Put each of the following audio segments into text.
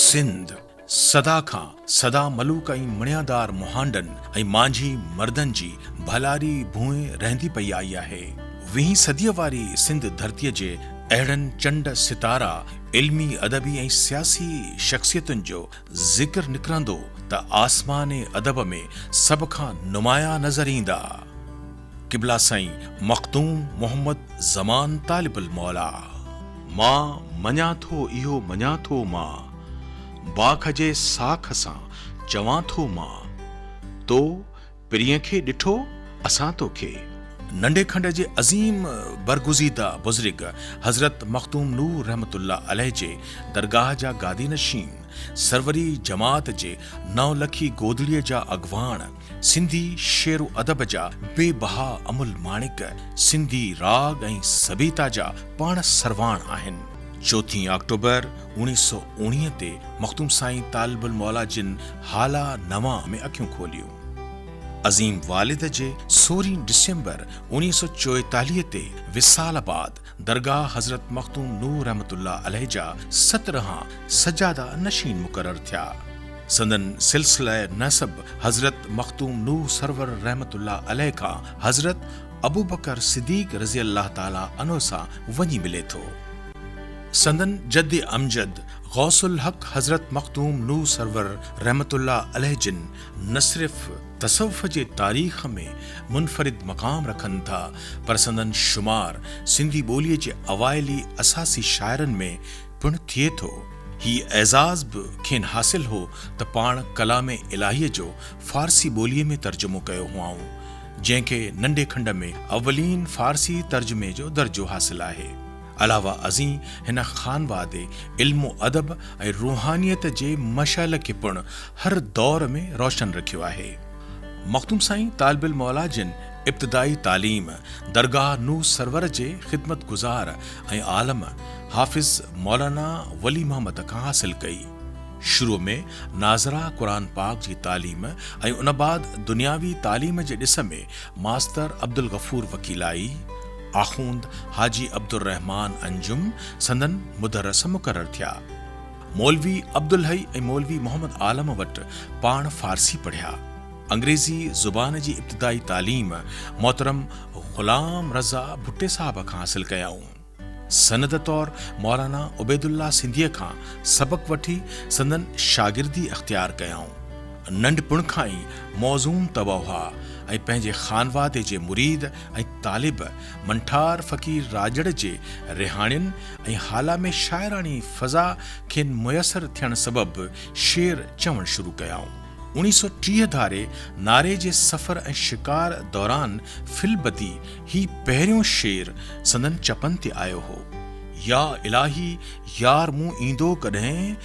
سنڌ سدا کان سدا ملوڪ ۽ مڻيادار مهانڊن ۽ مانجهي مردن جي ڀلاري ڀونء رهندي پئي آئي آهي. ويهين صديء واري سنڌ ڌرتيء جي اهڙن چنڊ ستارا علمي، ادبي ۽ سياسي شخصيتن جو ذڪر نڪرندو ته آسمان ادب ۾ سڀ کان نمايان نظر ايندا. قبلا سائين مخدوم محمد زمان طالب الموليٰ. مان مڃان ٿو اهو مڃان ٿو مان، باک جي ساک سان چوان ٿو مان، تو پرينء کي ڏٺو اسان توکي. ننڍي کنڊ جي عظيم برگزيده بزرگ حضرت مخدوم نوح رحمة الله عليه جي درگاهه جا گادي نشين، سروري جماعت جي نولکي گودڙيء جا اڳواڻ، سنڌي شعر و ادب جا بي بها امل ماڻڪ، سنڌي راڳ ۽ سڀيتا جا پاڻ سرواڻ آهن. چوٿين آڪٽوبر اوڻيهه سئو اوڻيهه تي مخدوم سائين طالب الموليٰ جن هالا نوان ۾ اکيون کوليون. عظيم والد جي سورهين ڊسمبر اوڻيهه سئو چوئيتاليهه تي وصال بعد درگاهه حضرت مخدوم نوح رحمة الله عليه جا سترهان سجاده نشين مقرر ٿيا. سندن سلسله نسب حضرت مخدوم نوح سرور رحمة الله عليه کان حضرت ابوبڪر صديق رضي الله تعالٰي عنه سان وڃي ملي ٿو. سندن جد امجد غوث الحق حضرت مخدوم نوح سرور رحمة الله عليه جن نه صرف تصوف جي تاريخ ۾ منفرد مقام رکن ٿا پر سندن شمار سنڌي ٻوليء جي اوائلي اساسي شاعرن ۾ پڻ ٿئي ٿو. هي اعزاز به کين حاصل هو ته پاڻ ڪلام الاهيء جو فارسي ٻوليء ۾ ترجمو ڪيو هئائون، جنهن کي ننڍي کنڊ ۾ اولين فارسي ترجمي جو درجو حاصل آهي. علاوه ازين هن خانوادي علم و ادب ۽ روحانيت جي مشعل کي پڻ هر دور ۾ روشن رکيو آهي. مخدوم سائين طالب الموليٰ جن ابتدائي تعليم درگاهه نوح سرور جي خدمت گذار ۽ عالم حافظ مولانا ولي محمد کان حاصل ڪئي. شروع ۾ ناظره قرآن پاڪ جي تعليم ۽ ان بعد دنياوي تعليم جي ڏس ۾ ماستر عبدالغفور وڪيلائي، آخوند حاجي عبدالرحمان انجم سندن مدرس مقرر ٿيا. مولوي عبدالحئي ۽ مولوي محمد عالم وٽ پاڻ فارسي پڙهيا. انگريزي زبان جي ابتدائي تعليم محترم غلام رضا ڀٽي صاحب کان حاصل ڪيائون. سند طور مولانا عبيدالله سنڌيء کان سبق وٺي سندن شاگردي اختيار ڪيائون. ننڍپڻ کان ئي موزون طبع هئا ۽ پنهنجي خانوادي جي مريد ۽ طالب منٺار فقير راڄڙ جي رهاڻين ۽ هالا ۾ شاعراڻي فضا کين ميسر ٿيڻ سبب شعر چوڻ شروع ڪيائون. 1930 ڌاري ناري جي سفر ۽ شڪار دوران في البديع هي پهريون شعر سندن چپن تي آيو هو. يا الاهي يار مون ايندو ڪڏهن،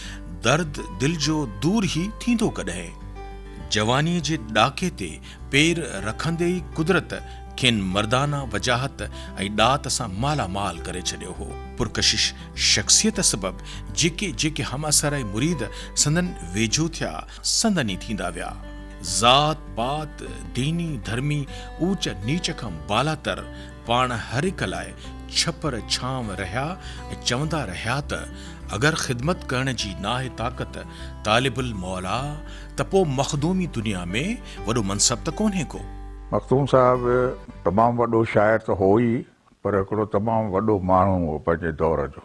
درد دل جو دور هي ٿيندو ڪڏهن. جوانيء جي ڏاڪي تي پير رکندي ئي قدرت کين مردانه وجاهت ۽ ڏات سان مالا مال ڪري ڇڏيو هو. پرڪشش شخصيت سبب جيڪي جيڪي همعصر ۽ مريد سندن ويجهو ٿيا، سندن ئي ٿيندا ويا. ذات پات، ديني ڌرمي، اوچ نيچ کان بالاتر پاڻ هر هڪ لاء ڇپر ڇانو رهيا ۽ چوندا رهيا ته اگر خدمت ڪرڻ جي ناهي طاقت طالب الموليٰ ته پوء مخدومي دنيا ۾ وڏو منصب ته ڪونهي ڪو. مخدوم صاحب تمام وڏو شاعر ته هو ئي پر هڪڙو تمام وڏو ماڻهو هو پنهنجي دور جو.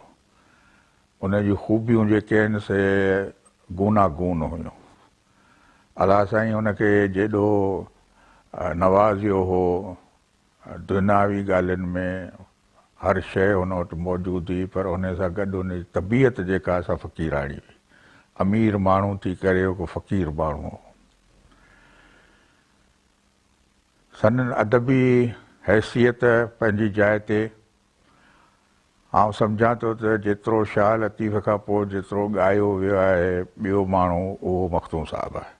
ان جون خوبيون جيڪي آهن سي گوناگون هيون. الله سائين هن کي جيڏو نوازيو هو دنياوي ڳالهين ۾ هر شيء هن وٽ موجود هئي پر ان سان گڏ هن جي طبيعت جيڪا سا فقيراڻي هئي. امير ماڻهو ٿي ڪري هڪ فقير ماڻهو هو. سندن ادبي حيثيت پنهنجي جاء تي آئون سمجهان ٿو ته جيترو شاهه لطيف کان پوء جيترو ڳايو ويو آهي ٻيو ماڻهو اهو مخدوم صاحب آهي.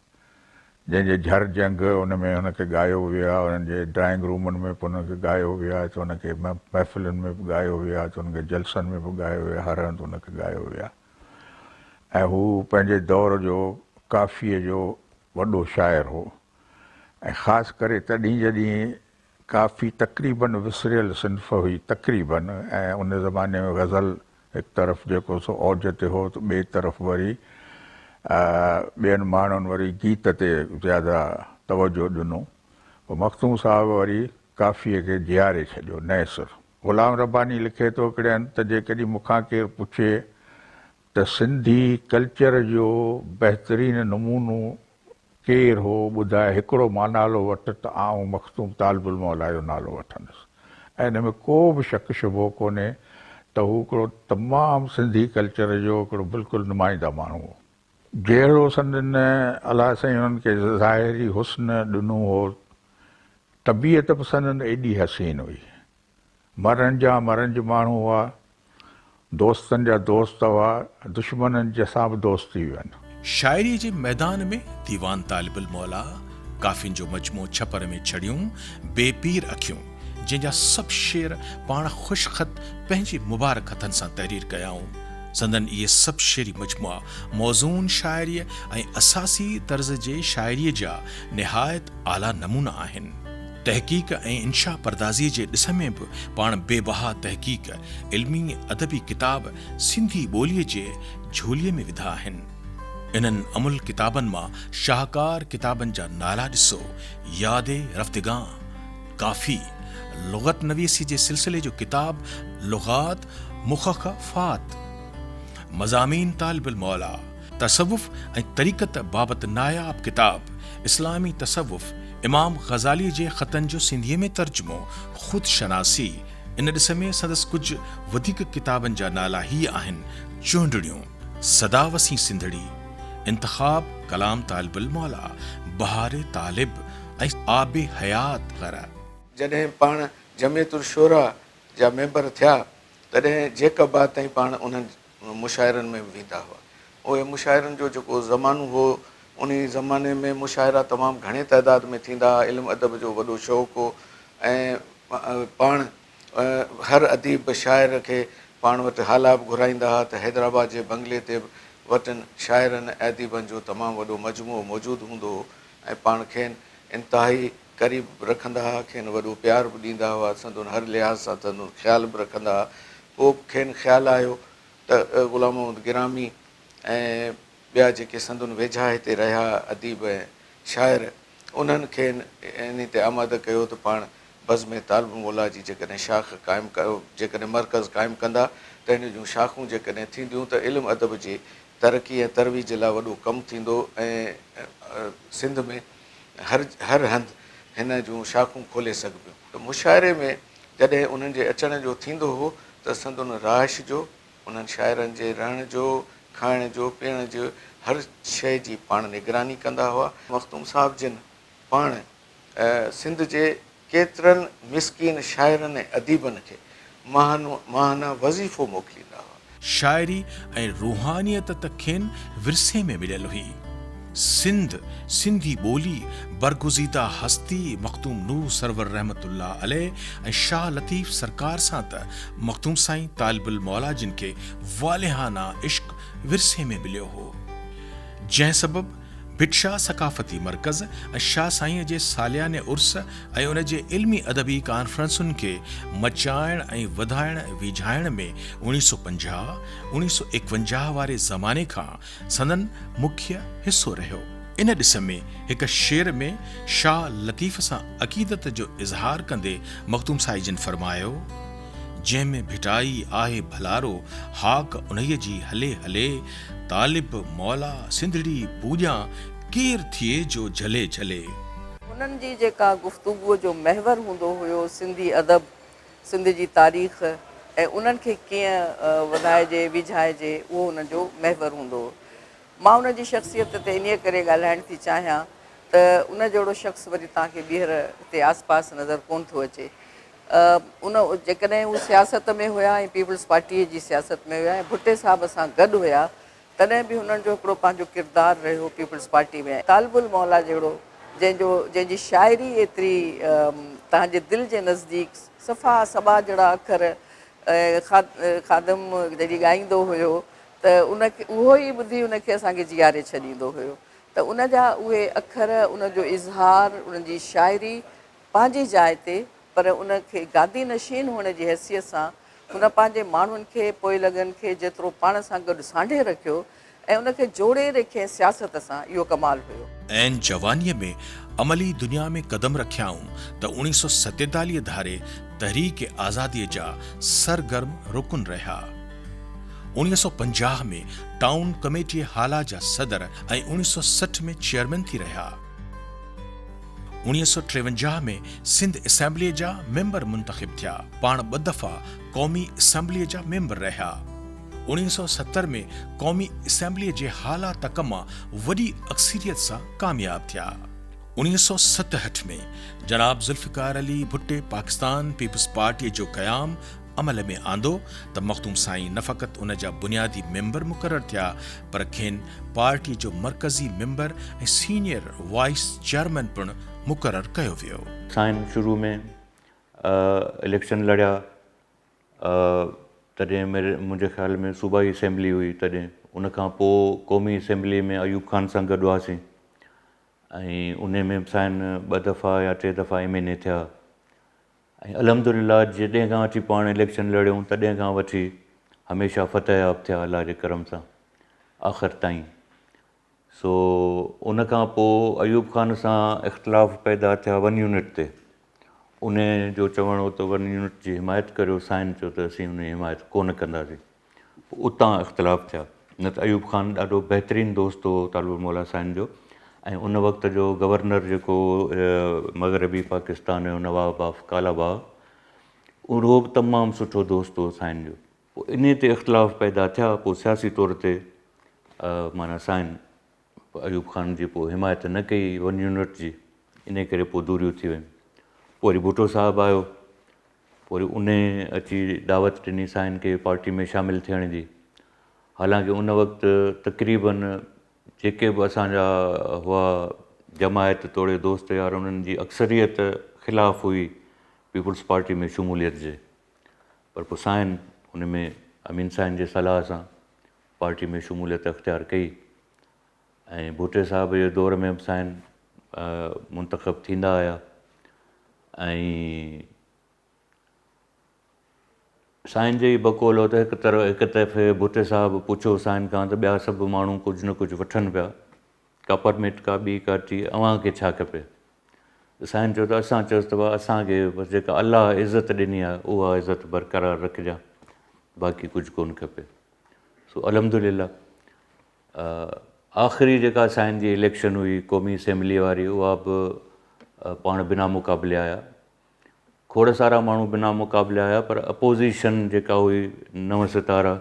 جنهن جي جهر جهنگ ان ۾ هن کي ڳايو ويو آهي، انهن جي ڊرائنگ رومن ۾ به هن کي ڳايو ويو آهي ته هن کي محفلن ۾ به ڳايو ويو آهي ته هن کي جلسن ۾ به ڳايو ويو آهي، هر هنڌ هن کي ڳايو ويو آهي ۽ هو پنهنجي دور جو ڪافيء جو وڏو شاعر هو ۽ خاص ڪري تڏهن جڏهن ڪافي تقريباً وسريل صنف هئي تقريباً ۽ ان زماني ۾ غزل هڪ طرف جيڪو سو اوج تي هو ته ٻئي طرف وري ٻين ماڻهن وري گيت تي زياده توجه ڏنو. پوء مخدوم صاحب وري ڪافيء کي جياري ڇڏيو نئين سر. غلام رباني لکي ٿو هڪڙي هنڌ ته جيڪڏهن مون کان ڪير پڇي ته سنڌي ڪلچر جو بهترين نمونو ڪير هو ٻڌاء هڪڙو مان نالو وٺ ته آئون مخدوم طالب الموليٰ جو نالو وٺندس ۽ ان ۾ ڪو به شڪ شبهو ڪونهي ته هو هڪڙو تمام سنڌي ڪلچر جو هڪڙو بلڪل نمائنده ماڻهو هو. جهڙو سندن الله سائين انهن کي ظاهري حسن ڏنو هو طبيعت به سندن ايڏي حسين هئي. مرن جا مرنج ماڻهو هئا، دوستن جا دوست هئا، دشمنن جي سان به دوستي هئن. شاعريء جي ميدان ۾ ديوان طالب الموليٰ، ڪافين جو مجموعو ڇپر ۾ ڇڙيون بي پير اکيون، جنهن جا سڀ شعر پاڻ خوش خط پنهنجي مبارڪ هٿن سان تحرير ڪيائون. سندن اهي سڀ شعري مجموعا موزون شاعريء ۽ اساسي طرز جي شاعريء جا نهايت اعليٰ نمونا آهن. تحقيق ۽ انشاء پردازيء جي ڏس ۾ به پاڻ بي بها تحقيق، علمي ادبي ڪتاب سنڌي ٻوليء جي جهوليء ۾ وڌا آهن. انهن املهه ڪتابن مان شاهڪار ڪتابن جا نالا ڏسو، ياد رفتگان، ڪافي، لغت نويسيء جي سلسلي جو ڪتاب لغات مخخفات، مضامين طالب الموليٰ، تصوف ۽ طريقت بابت ناياب ڪتاب، اسلامي تصوف، امام غزاليء جي خطن جو سنڌيء ۾ ترجمو، خود شناسي، ان ڏس ۾ سندس ڪجهه وڌيڪ ڪتابن جا نالا هي آهن، چونڊڙيون، سدا وسين سنڌڙي، انتخاب ڪلام طالب الموليٰ، بهار طالب ۽ آب حيات وغيره. جڏهن پاڻ جمعيت الشعراء جا ميمبر ٿيا، تڏهن جيڪب آباد تائين پاڻ انهن مشاعرن ۾ به ويندا هئا. اهي مشاعرن جو جيڪو زمانو هو، انهي زماني ۾ مشاعرا تمام گهڻي تعداد ۾ ٿيندا هئا. علم ادب جو وڏو شوق هو ۽ پاڻ هر اديب شاعر کي پاڻ وٽ هالا به گهرائيندا هئا ته حيدرآباد جي بنگلي تي به وٽن شاعرن ۽ اديبن جو تمام وڏو مجموعو موجود هوندو هو ۽ پاڻ کين انتهائي قريب به رکندا هئا، کين وڏو پيار به ڏيندا هئا، سندن هر لحاظ سان سندن خيال به رکندا هئا. پوء به کين خيال آيو ته غلام محمد گرامي ۽ ٻيا جيڪي سندن ويجها هتي رهيا اديب ۽ شاعر، انهن کين انهي تي آماده ڪيو ته پاڻ بزم طالب الموليٰ جي جيڪڏهن شاخ قائم جيڪڏهن مرڪز قائم ڪندا ته هن جون شاخون جيڪڏهن ٿينديون ته علم ادب جي ترقي ۽ ترويج لاء وڏو ڪم ٿيندو ۽ سنڌ ۾ هر هر هنڌ هن جون شاخون کولي سگهبيون. ته مشاعري ۾ جڏهن انهن جي اچڻ جو ٿيندو هو ته سندن رهائش جو، انهن شاعرن جي رهڻ جو، کائڻ جو، پيئڻ جو هر شيء جي پاڻ نگراني ڪندا هئا. مخدوم صاحب جن پاڻ سنڌ جي ڪيترن مسڪين شاعرن ۽ اديبن کي ماهانه وظيفو موڪليندا هئا. شاعري ۽ روحانيت ته کين ورثي ۾ مليل هئي. سنڌ، سنڌي ٻولي، برگزيده هستي مخدوم نوح سرور رحمة الله عليه ۽ شاهه لطيف سرڪار سان ته مخدوم سائين طالب الموليٰ جن کي والهانه عشق ورثي ۾ مليو هو. جنهن سبب ڀٽ شاهه ثقافتي مرڪز ۽ شاهه سائينء جي سالياني عرس ۽ ان جي علمي ادبي ڪانفرنسن کي مچائڻ ۽ وڌائڻ ويجهائڻ ۾ 1950، 1951 واري زماني کان سندن مکيه حصو رهيو. ان ڏس ۾ هڪ شعر ۾ شاهه لطيف سان عقيدت جو اظهار ڪندي مخدوم سائين جن فرمايو. جنهن ۾ ڀٽائي آهي ڀلارو، هاڪ انهيء جي هلي هلي، طالب مولا سنڌڙي پوڄان، ڪير ٿئي جو جهلي جهلي. هنن جي جيڪا گفتگوء جو محور هوندو هيو سنڌي ادب، سنڌ جي تاريخ ۽ انهن کي ڪيئن وڌائجي ويجهائجي اهو هنن جو محور هوندو هو. مان ان جي شخصيت تي انهيء ڪري ڳالهائڻ ٿي چاهيان ته ان جهڙو شخص وري توهان کي ٻيهر هتي آس پاس نظر ڪونه ٿو اچي. ان جيڪڏهن هو سياست ۾ هيا ۽ پيپلز پارٽيء جي سياست ۾ هيا ۽ ڀٽي صاحب سان گڏ هيا تڏهن به هنن جو هڪڙو پنهنجو ڪردار رهيو پيپلز پارٽي ۾. طالب الموليٰ جهڙو جنهن جو جنهن جي شاعري ايتري توهان جي دل جي نزديڪ صفا سٻا جهڙا اکر ۽ خادم جڏهن ڳائيندو هيو ته ان کي اهو ئي ٻڌي ان کي اسان کي جياري ڇڏيندو هيو ته ان جا اهي اکر ان جو اظهار ان جي شاعري پنهنجي جاء تي پر ان کي گادي نشين هئڻ جي حيثيت سان هن پنهنجي ماڻهن کي، پوئلڳن کي جيترو پاڻ سان گڏ سانڍي رکيو ۽ ان کي جوڙي رکين سياست سان اهو ڪمال هيو. عين جوانيء ۾ عملي دنيا ۾ قدم رکيائون ته 1947 ڌاري تحريڪ آزاديء جا سرگرم رڪن رهيا. 1950 ۾ ٽائون ڪميٽيء هالا جا صدر ۽ 1960 ۾ چيئرمين ٿي رهيا. 1953 ۾ سنڌ اسيمبليء جا ميمبر منتخب ٿيا. پاڻ ٻه دفعا قومي اسيمبليء جا ميمبر رهيا. 1970 ۾ قومي اسيمبليء جي هالا تڪ مان وڏي اڪثريت سان ڪامياب ٿيا. 1967 ۾ جناب ذوالفقار علي ڀٽي پاڪستان پيپلز پارٽيء جو قيام عمل ۾ آندو ته مخدوم سائين نه فقط ان جا بنيادي ميمبر مقرر ٿيا پر کين پارٽيء جو مرڪزي ميمبر ۽ سينيئر وائيس چيئرمين پڻ مقرر ڪيو ويو. سائين شروع ۾ اليڪشن لڙيا تڏهن ميري منهنجي خيال ۾ صوبائي اسيمبلي هئي تڏهن ان کان پوء قومي اسيمبلي ۾ ايوب خان سان گڏ هئاسين ۽ انهي ۾ به سائين ٻه دفعا يا ٽي دفعا ايم اين اي ٿيا ۽ الحمد لله جڏهن کان وٺي پاڻ اليڪشن لڙيون تڏهن کان وٺي هميشه فتح ياب ٿيا الله جي ڪرم سان آخر تائين سو ان کان پوء ايوب خان سان اختلاف پيدا ٿيا ون يونٽ تي. ان جو چوڻ هو ته ون يونٽ جي حمايت ڪريو، سائين چيو ته اسين ان جي حمايت ڪونه ڪنداسين. پوء اتان اختلاف ٿيا. نه ته ايوب خان ڏاڍو بهترين دوست هو طالب الموليٰ سائين جو ۽ ان وقت جو گورنر جيڪو مغربي پاڪستان هيو نواب آف ڪالا باغ اهو به تمام سٺو دوست هو سائين جو. پوء انهيء تي اختلاف پيدا ٿيا، پوء سياسي طور تي معنيٰ سائين ايوب خان جي پوء حمايت نه ڪئي ون يونٽ جي، انهيء ڪري پوء دوريون ٿي ويون. پوء وري ڀٽو صاحب آيو، پوء وري انهيء اچي دعوت ڏني سائين کي پارٽي ۾ شامل ٿيڻ جي. حالانڪه ان وقت تقريباً جيڪي به اسان جا هئا جماعت توڙي دوست يار انهن جي اڪثريت خلاف هئي پيپلز پارٽي ۾ شموليت جي. پر پوء سائين ان ۾ امين سائين جي صلاح سان پارٽي ۾ شموليت اختيار ڪئي ۽ ڀٽي صاحب جي دور ۾ به سائين منتخب ٿيندا آيا ۽ سائين جي بقول هو ته هڪ طرف هڪ دفعي ڀٽي صاحب پڇيو سائين کان ته ٻيا سڀ ماڻهو ڪجهه نه ڪجهه وٺن پيا ڪا پرمٽ ڪا ٻي ڪا ٽي اوهان کي ڇا کپي؟ ته سائين چيو ته اسان چيس ته بابا اسان کي بس جيڪا الله عزت ڏني آهي اها عزت برقرار رکجان باقي ڪجهه ڪونه کپي. سو الحمد لله آخري جيڪا سائين جي اليڪشن هئي قومي اسيمبلي واري اها به پاڻ بنا مقابلي آيا. کوڙ سارا ماڻهو بنا مقابلي آيا پر اپوزيشن جيڪا هئي نو ستارا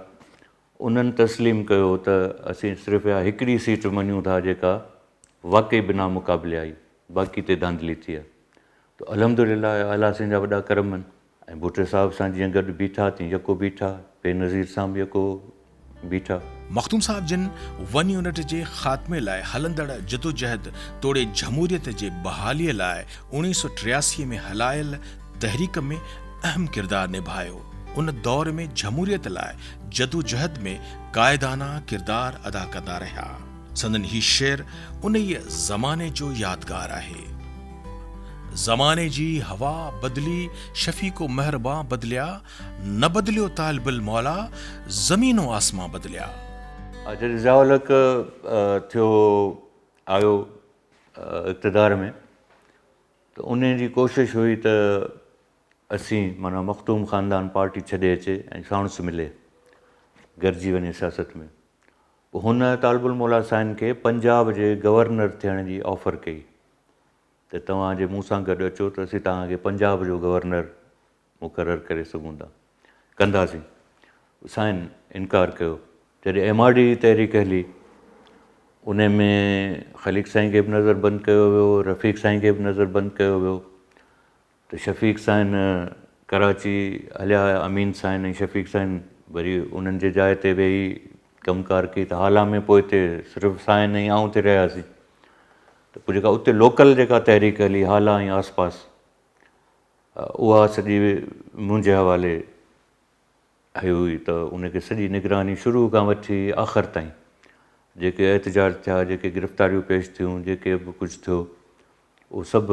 انهن تسليم ڪيو ته اسين صرف اها هڪڙي سيٽ مڃون ٿا جيڪا واقعي بنا مقابلي آئي، باقي تي ڌانڌلي ٿي آهي. ته الحمد لله اعليٰ سائين جا وڏا ڪرم آهن ۽ ڀٽي صاحب سان جيئن گڏ بيٺا تيئن يڪو بيٺا، بينظير سان به يڪو بيٺا. مخدوم صاحب جن ون يونٽ جي خاتمي لاء هلندڙ جدوجهد توڙي جهموريت جي بحاليء لاء 1983 ۾ هلايل تحريڪ ۾ اهم ڪردار نڀايو. ان دور ۾ جهموريت لاء جدوجهد ۾ قائدانه ڪردار ادا ڪندا رهيا. سندن هي شعر انهيء زماني جو يادگار آهي. زماني جي هوا بدلي شفيق و مهربان بدليا، نه بدليو طالب الموليٰ زمين و آسمان بدليا. جڏهن ضياء الحق ٿيو آيو اقتدار ۾ ته انهيء جي ڪوشش هئي ته اسين معنيٰ مخدوم خاندان پارٽي ڇڏي اچي ۽ ساڻس ملي گڏجي وڃي سياست ۾. پوء هن طالب الموليٰ سائين کي پنجاب جي گورنر ٿيڻ جي آفر ڪئي ته توهان جي مون سان گڏ اچو ته اسين توهان کي پنجاب جو گورنر مقرر ڪري سگهون ٿا ڪنداسين. سائين انڪار ڪيو. جڏهن ايم آر ڊي جي تحريڪ هلي ان ۾ خليق سائين کي به نظر بند ڪيو ويو، رفيق سائين کي به نظر بند ڪيو ويو. ته شفيق سائين ڪراچي هليا آيا، امين سائين ۽ شفيق سائين وري انهن جي جاء تي ويهي ڪم ڪار ڪئي ته هالا ۾ پوء اتي صرف سائين ۽ آئون اتي رهياسين ته پوء جيڪا اتي لوڪل جيڪا تحريڪ هلي هالا ۽ آس پاس اها سڄي منهنجي حوالي هئي ته ان کي سڄي نگراني شروع کان وٺي آخر تائين جيڪي احتجاج ٿيا، جيڪي گرفتاريون پيش ٿيون، جيڪي به ڪجهه ٿيو اهو سڀ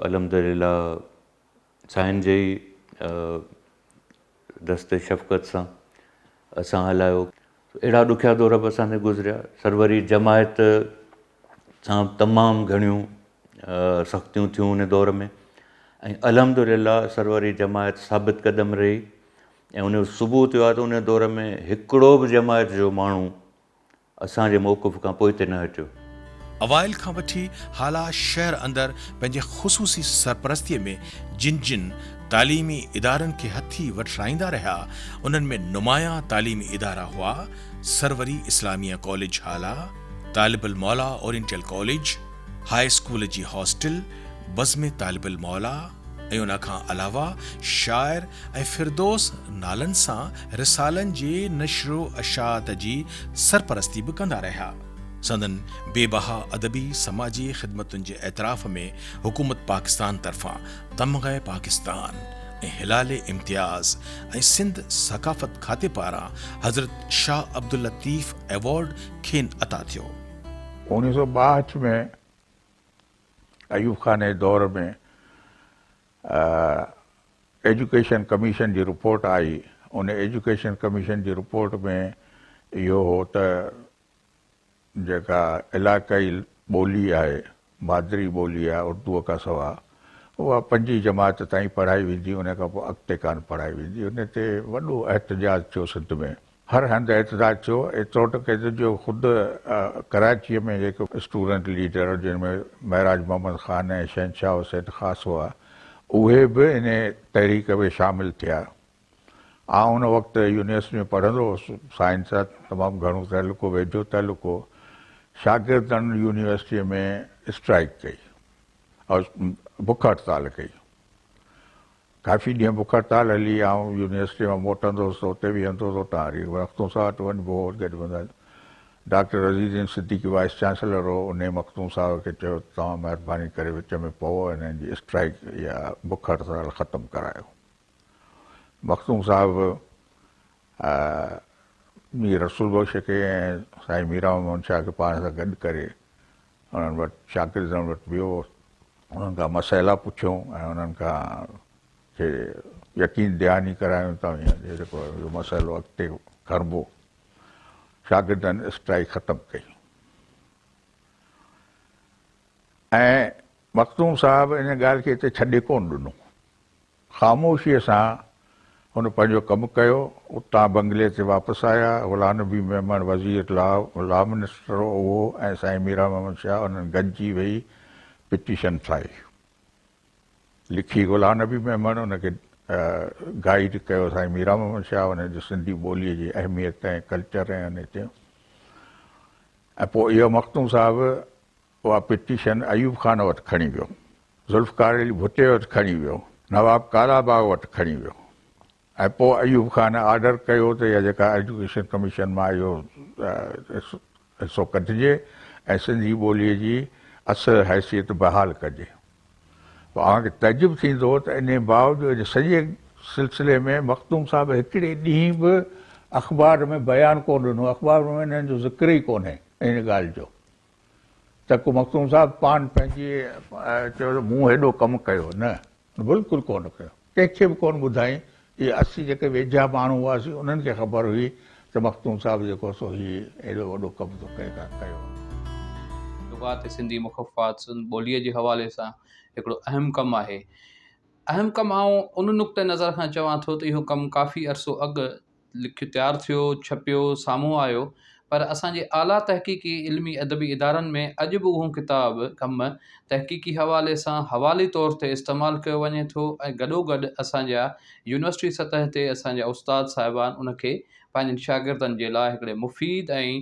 الحمد لله سائين جي ئي دست شفقت سان اسان هلايو. اهڙا ڏکيا دور به اسان تي گذريا. سروري جماعت سان تمام گهڻيون سختيون ٿيون ان دور ۾ ۽ الحمد لله سروري جماعت ثابت قدم رهي ۽ ان جو ثبوت اهو آهي ته ان دور ۾ هڪڙو به جماعت جو ماڻهو اسان جي موقف کان پوئتي نه هٽيو. اوائل کان وٺي هالا شهر اندر پنهنجي خصوصي سرپرستيء ۾ جن جن تعليمي ادارن کي هٿي وٺرائيندا رهيا، انهن ۾ نمايان تعليمي ادارا هئا، Sarwari Islamia college Hala, Talib ul Mola oriental college, high school جي هاسٽل، بزم طالب الموليٰ ۽ ان کان علاوه شاعر ۽ فردوس نالن سان رسالن جي نشر و اشاعت جي سرپرستي به ڪندا رهيا. سندن بي بها ادبي سماجي خدمتن جي اعتراف ۾ حڪومت پاڪستان طرفان تمغه پاڪستان ۽ هلال امتياز ۽ سنڌ ثقافت کاتي پاران حضرت شاهه عبداللطيف ايوارڊ کين عطا ٿيو. 1962 ۾ ايوب خان جي دور ۾ ايجوڪيشن ڪميشن جي رپورٽ آئي، ان ايجوڪيشن ڪميشن جي رپورٽ ۾ اهو هو ته جيڪا علائقائي ٻولي آهي، مادري ٻولي آهي اردوء کان سواء، اها پنجين جماعت تائين پڙهائي ويندي، ان کان پوء اڳتي ڪانه پڙهائي ويندي. ان تي وڏو احتجاج ٿيو سنڌ ۾. هر هنڌ احتجاج ٿيو، ايترو ته ڪيترو جو خود ڪراچيء ۾ جيڪي اسٽوڊنٽ ليڊر جن ۾ معراج محمد خان ۽ شهنشاهه حسين خاص هئا، اهي به انهي تحريڪ ۾ شامل ٿيا. آئون ان وقت يونيورسٽي ۾ پڙهندو هوس، سائنس سان تمام گهڻو تعلق هو، ويجهو تعلق هو. شاگردن يونيورسٽيء ۾ اسٽرائيڪ ڪئي ۽ بک هڙتال ڪئي. ڪافي ڏينهن بک هڙتال هلي، آئون يونيورسٽيء مان موٽندو هوس ته اتي ويهندو هوس، اتان وري مخدوم صاحب وٽ وڃبو هو، گڏ ويندا doctor Azizuddin Siddiqui vice chancellor هو، انهيء مخدوم صاحب کي چيو ته توهان مهرباني ڪري وچ ۾ پئو ۽ هنن جي اسٽرائيڪ يا بک هڙتال ختم ڪرايو. مخدوم صاحب مير رسول بخش کي ۽ سائين ميران محمد شاهه کي پاڻ سان گڏ ڪري انهن وٽ شاگردن وٽ ويو، انهن کان مسئلا پڇيو ۽ انهن کان کي يقين دهاني ڪرايو ته اوهين جيڪو اهو مسئلو اڳتي کڻبو. شاگردن اسٽرائيڪ ختم ڪئي ۽ مخدوم صاحب ان ڳالهه کي اتي ڇڏي ڪونه ڏنو. خاموشيء سان هن پنهنجو ڪم ڪيو. اتان بنگلي تي واپس آيا. غلام نبي ميمڻ وزير لا، لا منسٽر هو اهو ۽ سائين ميران محمد شاهه انهن گڏجي ويهي پٽيشن ٺاهي. لکي غلام نبي ميمڻ ان کي گائيڊ ڪيو سائين ميران محمد شاهه ان جي سنڌي ٻوليء جي اهميت ۽ ڪلچر ۽ ان تي ۽ پوء اهو مخدوم صاحب اها پٽيشن ايوب خان وٽ کڻي ويو، ذوالفقار علي ڀٽي وٽ کڻي ويو، نواب ڪالا باغ وٽ کڻي ويو ۽ پوء ايوب خان آرڊر ڪيو ته اها جيڪا ايجوڪيشن ڪميشن مان اهو حصو ڪڍجي ۽ سنڌي ٻوليء جي اصل حيثيت بحال ڪجي. پوء اوهان کي تعجب ٿيندو ته انهي باوجود ان سڄي سلسلي ۾ مخدوم صاحب هڪڙي ڏينهن به اخبار ۾ بيان ڪونه ڏنو، اخبار ۾ انهن جو ذڪر ئي ڪونهي ان ڳالهه جو. ته ڪو مخدوم صاحب پاڻ پنهنجي چيو ته مون هيڏو ڪم ڪيو، نه بلڪل ڪونه ڪيو، ڪنهن کي به ڪونه ٻڌائين، اهي اسين جيڪي ويجها ماڻهو هئاسين انهن کي خبر هئي ته مخدوم صاحب جيڪو سو هي ايڏو وڏو ڪم ٿو ڪري ڪا ڪيو. لغات سنڌي مخففات سنڌ ٻوليء جي حوالي سان هڪڙو اهم ڪم آهي. اهم ڪم آئون ان نقطه نظر کان چوان ٿو ته اهو ڪم ڪافي عرصو اڳ لکيو تيار ٿيو، ڇپيو، سامهون آيو، پر اسان جي اعليٰ تحقيقي علمي ادبي ادارن ۾ اڄ به اهو ڪتاب، ڪم، تحقيقي حوالي سان حوالي طور تي استعمال ڪيو وڃي ٿو ۽ گڏوگڏ اسان جا يونيورسٽي سطح تي اسان جا استاد صاحبان ان کي پنهنجن شاگردن جي لاء هڪڙي مفيد ۽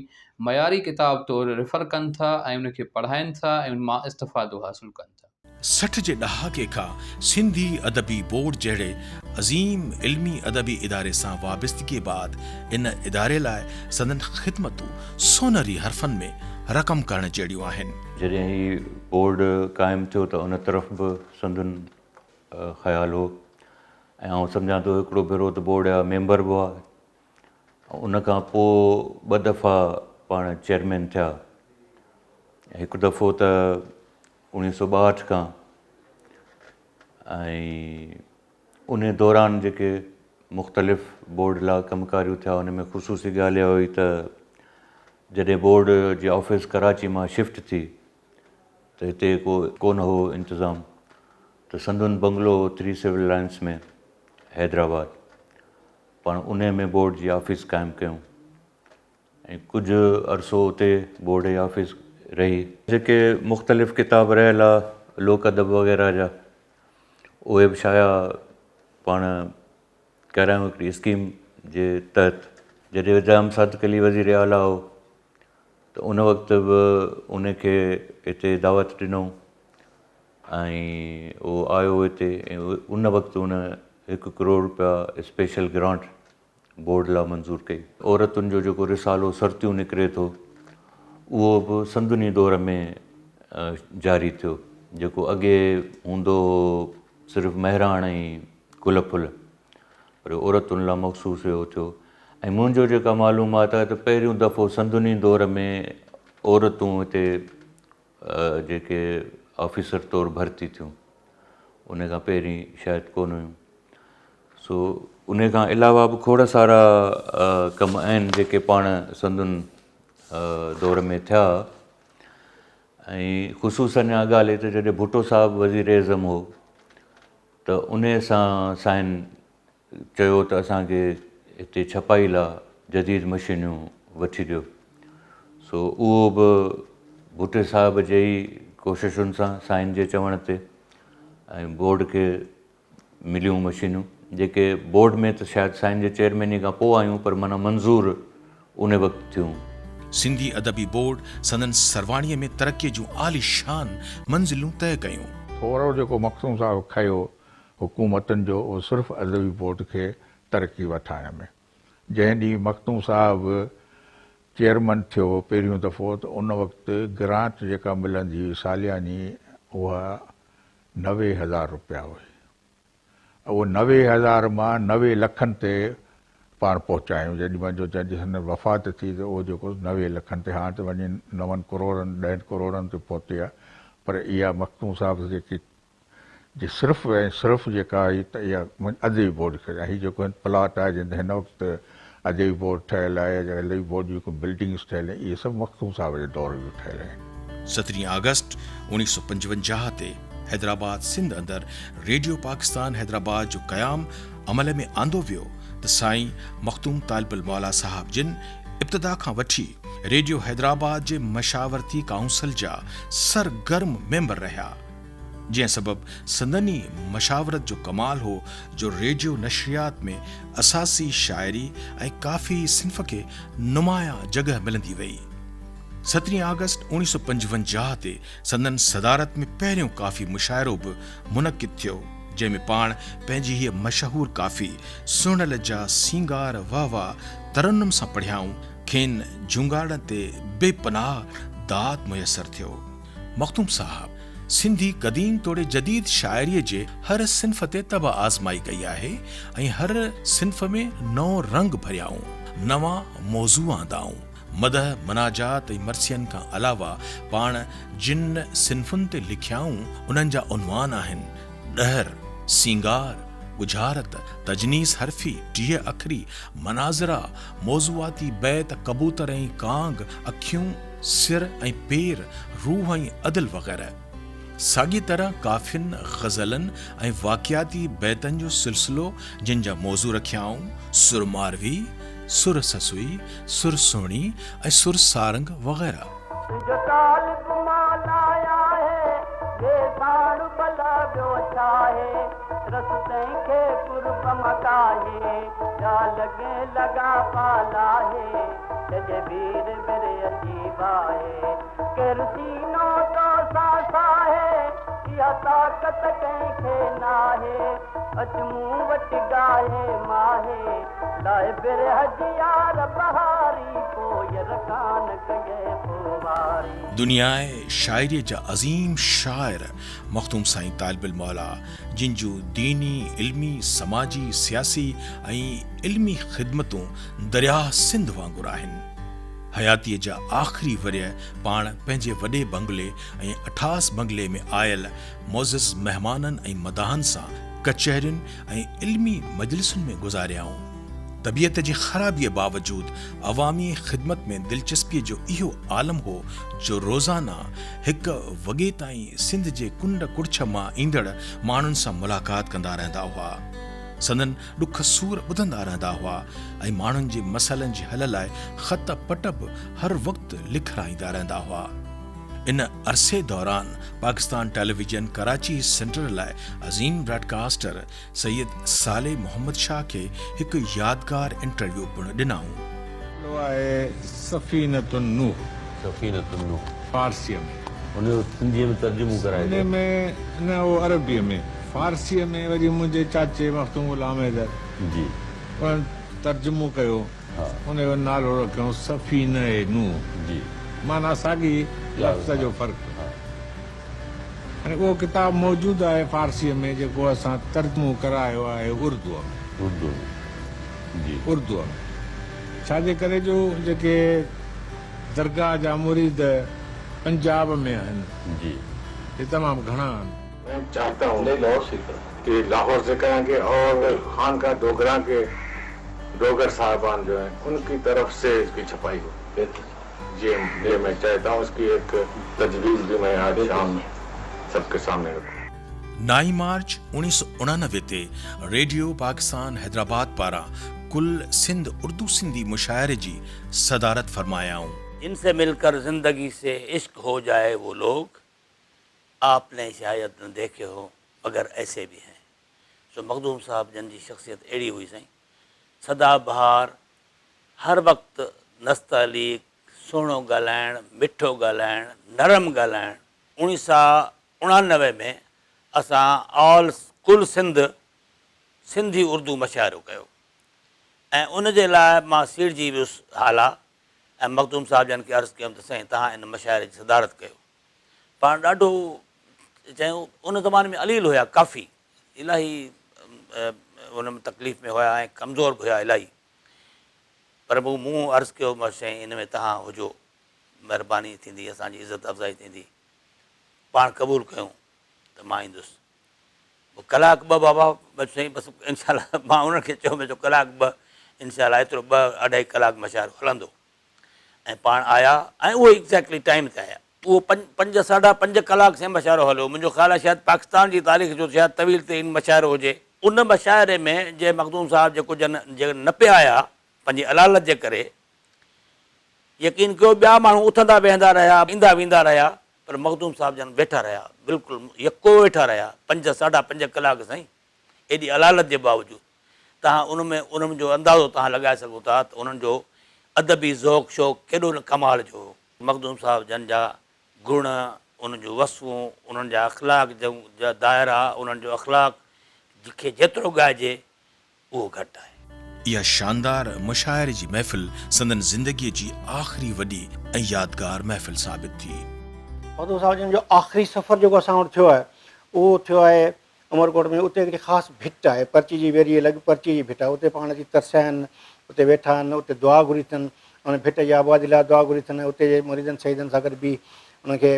معياري ڪتاب طور ريفر ڪن ٿا ۽ ان کي پڙهائين ٿا ۽ ان مان استفادو حاصل ڪن ٿا. 60 جي ڏهاڪي کان سنڌي ادبي بورڊ جهڙي عظيم علمي ادبي اداري سان وابستگيء بعد ان اداري لاء سندن خدمتون سونهري حرفن ۾ رقم ڪرڻ جهڙيون آهن. جڏهن هي بورڊ قائم ٿيو ته ان طرف به سندن خيال هو ۽ آئون سمجهان ٿو هڪڙو ڀيرو ته بورڊ جا ميمبر به هئا ان کان پوء ٻه دفعا پاڻ چيئرمين ٿيا هڪ دفعو ته اوڻيهه سو 62 کان ۽ ان دوران جيڪي مختلف بورڊ لا ڪم ڪاريون ٿيا ان ۾ خصوصي ڳالهه اها هئي ته جڏهن بورڊ جي آفيس ڪراچي مان شفٽ ٿي ته هتي ڪو ڪونه هو انتظام ته سندن بنگلو هو ٿري سول لائنس ۾ حيدرآباد پاڻ انهي ۾ بورڊ جي آفيس قائم ڪيون ۽ ڪجهه عرصو اتي بورڊ جي آفيس رهي. جيڪي مختلف ڪتاب رهيل ها لوڪ ادب وغيره جا اهي به شايع پاڻ ڪرايون هڪڙي اسڪيم جي تحت. جڏهن ڄام صادق علي وزير اعليٰ هو ته ان وقت به ان کي هتي دعوت ڏنو ۽ اهو آيو هتي ۽ ان وقت ان هڪ ڪروڙ روپيا اسپيشل گرانٽ بورڊ لا منظور ڪئي. عورتن جو جيڪو رسالو سرتيون نڪري ٿو اهو به سندن ئي دور ۾ جاري ٿيو جيڪو اڳي هوندو هو صرف مهراڻ ۽ گل ڦل پر عورتن لا مخصوص اهو ٿيو ۽ منهنجو جيڪا معلومات آهي ته پهريون دفعو سندن ئي دور ۾ عورتون هتي جيڪي آفيسر طور ڀرتي ٿيون ان کان پهرين شايد ڪونه هيون سو ان کان علاوه به کوڙ سارا ڪم آهن جيڪي پاڻ سندن دور ۾ ٿيا ۽ خصوصن اها ڳالهه ته جڏهن ڀٽو صاحب وزير اعظم هو ته ان سان سائين چيو ته اسان کي هتي ڇپائي لا جديد مشينيون وٺي ڏيو. سو اهو به ڀٽي صاحب جي ئي ڪوششن سان سائين جي چوڻ تي ۽ بورڊ کي مليون مشينيون جيڪي بورڊ ۾ ته شايد سائين جي چيئرميني کان پوء آيون پر معنيٰ منظور ان وقت ٿيون. سنڌي ادبي بورڊ سندن سرواڻيء ۾ ترقيء جون عاليشان منزلون طئي ڪيون. ٿورو جيڪو مخدوم صاحب کنيو حڪومتن جو اهو صرف ادبي بورڊ کي ترقي وٺائڻ ۾. جنهن ڏينهن مخدوم صاحب چيئرمن ٿيو پهريون دفعو ته ان وقت گرانٽ جيڪا ملندي هئي سالياني اها 90,000 روپيا هئي. اهو 90,000 مان 90 لکن تي پاڻ پهچايون جيڏي مهل جو جڏهن سندن وفات ٿي ته اهو جيڪو 90 لکن تي هاڻ ته وڃي نون ڪروڙن ڏهن ڪروڙن تي پهتي آهي پر اها مخدوم صاحب جيڪي جي صرف ۽ صرف جيڪا آهي ته اها ادبي بورڊ کي هي جيڪو هن پلاٽ آهي جنهن تي هن وقت ادبي بورڊ ٺهيل آهي يا ادبي بورڊ جون جيڪون بلڊنگس ٺهيل آهن اهي سڀ مخدوم صاحب جي دور جون ٺهيل آهن. سترهين آگسٽ 1955 تي حيدرآباد سنڌ اندر ريڊيو پاڪستان حيدرآباد جو قيام عمل ۾ آندو ويو ته سائين مخدوم طالب الموليٰ صاحب جن ابتدا کان وٺي ريڊيو حيدرآباد جي مشاورتي ڪائونسل جا سرگرم ميمبر رهيا. جنهن سبب سندن ئي مشاورت جو ڪمال هو جو ريڊيو نشريات ۾ اساسي شاعري ۽ ڪافي صنف کي نمايان جڳهه ملندي وئي. سترهين آگسٽ 1955 تي سندن صدارت ۾ پهريون ڪافي مشاعرو به منعقد ٿيو، جنهن ۾ پاڻ پنهنجي هيء مشهور ڪافي سهڻل جا سينگار وهه واه ترنم سان پڙهيائون، کين جهونگارڻ تي بي پناهه داد ميسر ٿيو. مخدوم صاحب سنڌي قديم توڙي جديد شاعريء جي هر صنف تي طبع آزمائي ڪئي آهي ۽ هر صنف ۾ نئون رنگ ڀريائون، نوان موضوع آندائون. مدح، مناجات ۽ مرثين کان علاوه پاڻ جن صنفن تي لکيائون، انهن جا عنوان آهن، ڏهر، سينگار، ڳجهارت، تجنيس حرفي، 30 اکري، مناظرا، موضوعاتي بيت، ڪبوتر ۽ ڪانگ، اکيون، سر ۽ پير، روح ۽ عدل وغيره. ساڳيء طرح ڪافين، غزلن ۽ واقعاتي بيتن جو سلسلو جن جا موضوع رکيائون، سر ماروي، سر سسئي، سر سهڻي ۽ سر سارنگ وغيره. تنهنجو طالب مولا آهي، ٻئي ساڻ ڀلا ٻيو ڇاهي، رس تنهن کي قرب مان ڪاهي، جا لڳي لڳا پالاهي. ڇڏي وير ورهه جي باهه، ڪير سينو تو سان ساهي، اها طاقت ڪنهن کي ناهي، اچ مون وٽ گاهي ماهي، لاء برهه جي يار بهاري، پوء رکان ڪيئي پواري. دنياء شاعريء جا عظيم شاعر مخدوم سائين طالب الموليٰ جن جون ديني، علمي، سماجي، سياسي ۽ علمي خدمتون درياهه سنڌ وانگر آهن. حياتيء جا آخري ورهيه پاڻ پنهنجي وڏي بنگلي ۽ اٺاس بنگلي ۾ آيل معزز مهمانن ۽ مداحن سان ڪچهرين ۽ علمي مجلسن ۾ گذاريائون. طبيعت جي خرابيء باوجود عوامي خدمت ۾ دلچسپيء جو اهو عالم هو جو روزانه هڪ وڳي تائين سنڌ جي ڪنڊ ڪڙڇ مان ايندڙ ماڻهن سان ملاقات ڪندا رهندا هئا. سندن ڏک سور ٻڌندا رهندا هئا ۽ ماڻهن جي مسئلن جي حل لاء خط پٽ به هر وقت لکرائيندا رهندا هئا. ان عرصي دوران پاڪستان ٽيليويزن ڪراچي سينٽر لاء عظيم براڊڪاسٽر سيد صالح محمد شاهه کي هڪ يادگار انٽرويو پڻ ڏنائون. نالو آهي سفينة النوح. سفينة النوح. فارسيء ۾. ان جو سنڌيء ۾ ترجمو ڪرائجي. ان ۾ نه اهو عربيء ۾. فارسيء ۾ وري منهنجي چاچي مخدوم غلام حيدر. جي. انهن ترجمو ڪيو. ها. ان جو نالو رکيائون سفينه نوح. جي. معنيٰ ساڳي لفظ جو فرق. ها. هاڻي اهو ڪتاب موجود آهي فارسيء ۾ جيڪو اسان ترجمو ڪرايو آهي اردوء ۾. اردوء ۾ جي. اردوء ۾. ڇا جي ڪري جو جيڪي درگاهه جا مريد پنجاب ۾ آهن. جي. سي تمام گهڻا آهن. مين چاهتا هون ڪي لاهور سي ڪرائين گي اور خانقاه ڊوگران ڪي ڊوگر صاحبان جو هين ان ڪي طرف سي اس ڪي ڇپائي هو. جي جي مين چاهتا هون اس ڪي ايڪ تجويز ڀي مين آج شام سب ڪي سامني رکون. نائين مارچ 1989 تي ريڊيو پاڪستان حيدرآباد پاران ڪل سنڌ اردو سنڌي مشاعري جي صدارت فرمايائون. جن سي مل ڪر زندگي سي عشق هو جائي وو لوگ آپ ني شايد نه ديکي هو مگر ايسي ڀي هين. سو مخدوم صاحب جن جي شخصيت اهڙي هئي سائين سدا بهار هر وقت نستعليق، سهڻو ڳالهائڻ، مٺو ڳالهائڻ، نرم ڳالهائڻ. اوڻيهه سا اڻانوي ۾ اسان آل ڪل سنڌ سنڌي اردو مشاعرو ڪيو ۽ ان جي لاء مان سيڙجي ويس هالا ۽ مخدوم صاحب جن کي عرض ڪيم ته سائين توهان ان مشاعري جي صدارت ڪيو. پاڻ ڏاڍو چيائون ان زماني ۾ عليل هيا ڪافي الاهي ان ۾ تڪليف ۾ هيا ۽ ڪمزور به هيا الاهي. پر پوء مون عرض ڪيو مس سائين ان ۾ توهان هجو مهرباني ٿيندي اسان جي عزت افزائي ٿيندي. پاڻ قبول ڪيون ته مان ايندس. پوء ڪلاڪ ٻه بابا بس سائين بس انشاء الله مان انهن کي چيو مين چيو ڪلاڪ ٻه انشاء الله ايترو ٻه اڍائي ڪلاڪ مشاعرو هلندو ۽ پاڻ آيا ۽ اهو ايگزيڪٽلي ٽائيم تي آيا. اهو پنج ساڍا پنج ڪلاڪ سائين مشاعرو هليو. منهنجو خيال آهي شايد پاڪستان جي تاريخ جو شايد طويل ترين مشاعرو هجي. ان مشاعري ۾ جي مخدوم صاحب جيڪو جن جي نه پيا آيا پنهنجي علالت جي ڪري يقين ڪيو ٻيا ماڻهو اٿندا ويهندا رهيا ايندا ويندا رهيا پر مخدوم صاحب جن ويٺا رهيا بلڪل يڪو ويٺا رهيا پنج ساڍا پنج ڪلاڪ سائين ايڏي علالت جي باوجود توهان ان ۾ انهن جو اندازو توهان لڳائي سگهو ٿا ته انهن جو ادبي ذوق شوق ڪيڏو نه ڪمال جو هو. مخدوم صاحب جن جا گڻ، انهن جون وصفون، انهن جا اخلاق جا دائرا، انهن جو اخلاق کي جيترو ڳائجي اهو گهٽ آهي. اها شاندار مشاعري جي محفل سندن زندگيء جي آخري وڏي ۽ يادگار محفل ثابت ٿي. مخدوم صاحب جن جو آخري سفر جيڪو اسان وٽ ٿيو آهي اهو ٿيو آهي عمرڪوٽ ۾ اتي هڪڙي خاص ڀٽ آهي، پرچي جي ويريء لڳ پرچي جي ڀٽ آهي، اتي پاڻ اچي ترسيا آهن، اتي ويٺا آهن، اتي دعا گهري اٿن، ان ڀٽ جي آبادي لاء دعا گهري اٿن ۽ اتي جي مريدن سيدن سان گڏ بيهي انهن کي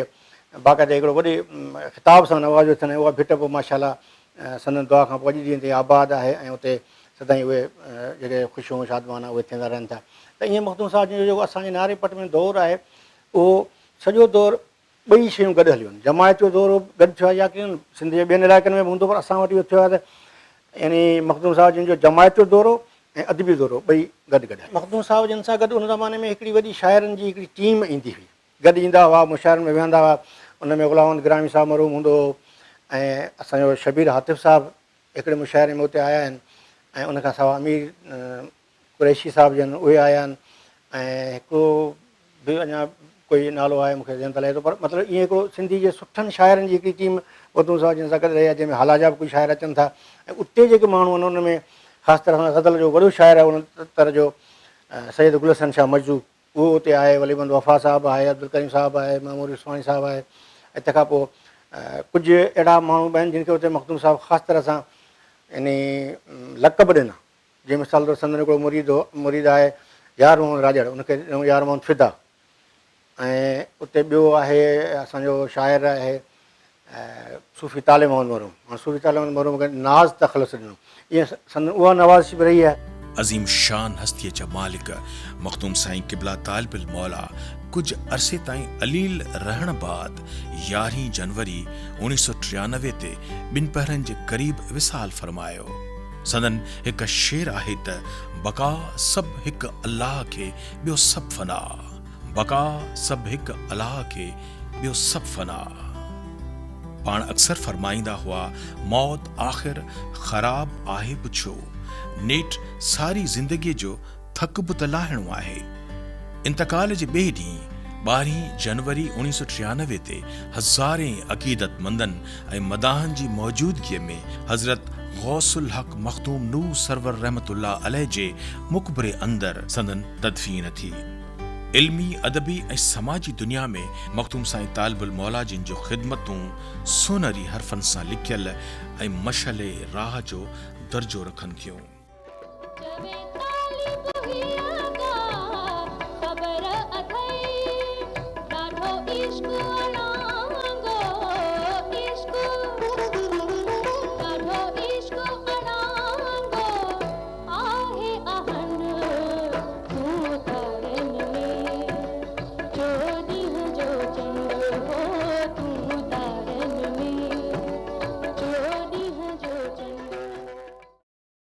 باقاعده هڪڙو وڏي خطاب سان نوازيو اٿن ۽ اها ڀٽ به ماشاء الله سندن دعا کان پوء اڄ ڏينهن تائين آباد آهي ۽ اتي سدائين اهي جيڪي خوشيون شادمانا اهي ٿيندا رهن ٿا ته ائين مخدوم صاحب جن جو جيڪو اسان جي ناري پٽ ۾ دور آهي اهو سڄو دور ٻئي شيون گڏ هليون آهن. جماعت جو دور گڏ ٿيو آهي يا ڪي سنڌ جي ٻين علائقن ۾ به هوندو پر اسان وٽ اهو ٿيو آهي ته يعني مخدوم صاحب جن جو جماعت جو دور هو ۽ ادبي دور هو ٻئي گڏ گڏ هليا. مخدوم صاحب جن سان گڏ ان زماني ۾ هڪڙي وڏي شاعرن جي هڪڙي ٽيم ايندي هئي. گڏ ايندا هئا، مشاعرن ۾ ويهندا هئا. ان ۾ غلام محمد گرامي صاحب مرحوم هوندو هو ۽ اسان جو شبير هاتف صاحب هڪڙي مشاعري ۾ اتي آيا آهن ۽ ان کان سواء امير قريشي صاحب جن اهي آيا آهن ۽ هڪڙو به اڃا ڪوئي نالو آهي مون کي ذهن تان لهي ٿو پر مطلب ائين هڪڙو سنڌي جي سٺن شاعرن جي هڪڙي ٽيم مخدوم صاحب جن سان گڏ رهي آهي جنهن ۾ هالا جا به ڪجهه شاعر اچن ٿا ۽ اتي جيڪي ماڻهو آهن ان ۾ خاص طرح سان غزل جو وڏو شاعر آهي ان تر جو سيد گل حسن شاهه مجذوب اهو اتي آهي ولي محمد وفا صاحب آهي عبدالڪريم صاحب آهي معمور عثماني صاحب آهي ۽ تنهن کان پوء ڪجهه اهڙا ماڻهو به آهن جن کي اتي مخدوم صاحب خاص طرح سان يعني لقب ڏنا جيئن مثال طور سندن هڪڙو مريد هو، مريد آهي يار محمد راڄڙ، ان کي ڏنو يار محمد فدا ۽ اتي ٻيو آهي اسان جو شاعر آهي صوفي طالب محمد مرحوم، هاڻ صوفي طالب محمد مرحوم کي ناز تخلص ڏنو. ائين سندن اها نوازش به رهي آهي. عظيم شان هستيء جا مالڪ مخدوم سائين قبله طالب الموليٰ ڪجهه عرصي تائين عليل رهڻ بعد يارهين جنوري اوڻيهه سؤ 93 تي ٻنپهرن جي قريب وصال فرمايو. سندن هڪ شعر آهي ته بقا سڀ هڪ الله کي ٻيو سڀ فنا. بقا سڀ هڪ الله کي ٻيو سڀ فنا. پاڻ اڪثر فرمائيندا هئا موت آخر خراب آهي به ڇو؟ نيٺ ساري زندگيء جو ٿڪ به ته لاهڻو آهي. انتقال جي ٻئي ڏينهن ٻارهين جنوري اوڻيهه سؤ 93 تي هزارين عقيدتمندن ۽ مداحن جي موجودگيء ۾ حضرت غوث الحق مخدوم نوح سرور رحمة الله عليه جي مقبري اندر سندن تدفين ٿي. علمي، ادبي ۽ سماجي دنيا ۾ مخدوم سائين طالب الموليٰ جن جون خدمتون سونهري حرفن سان لکيل ۽ مشعل راهه جو درجو رکن ٿيون. چوي طالب هيء ڪا خبر اٿئي، ڏاڍو عشق اڙي.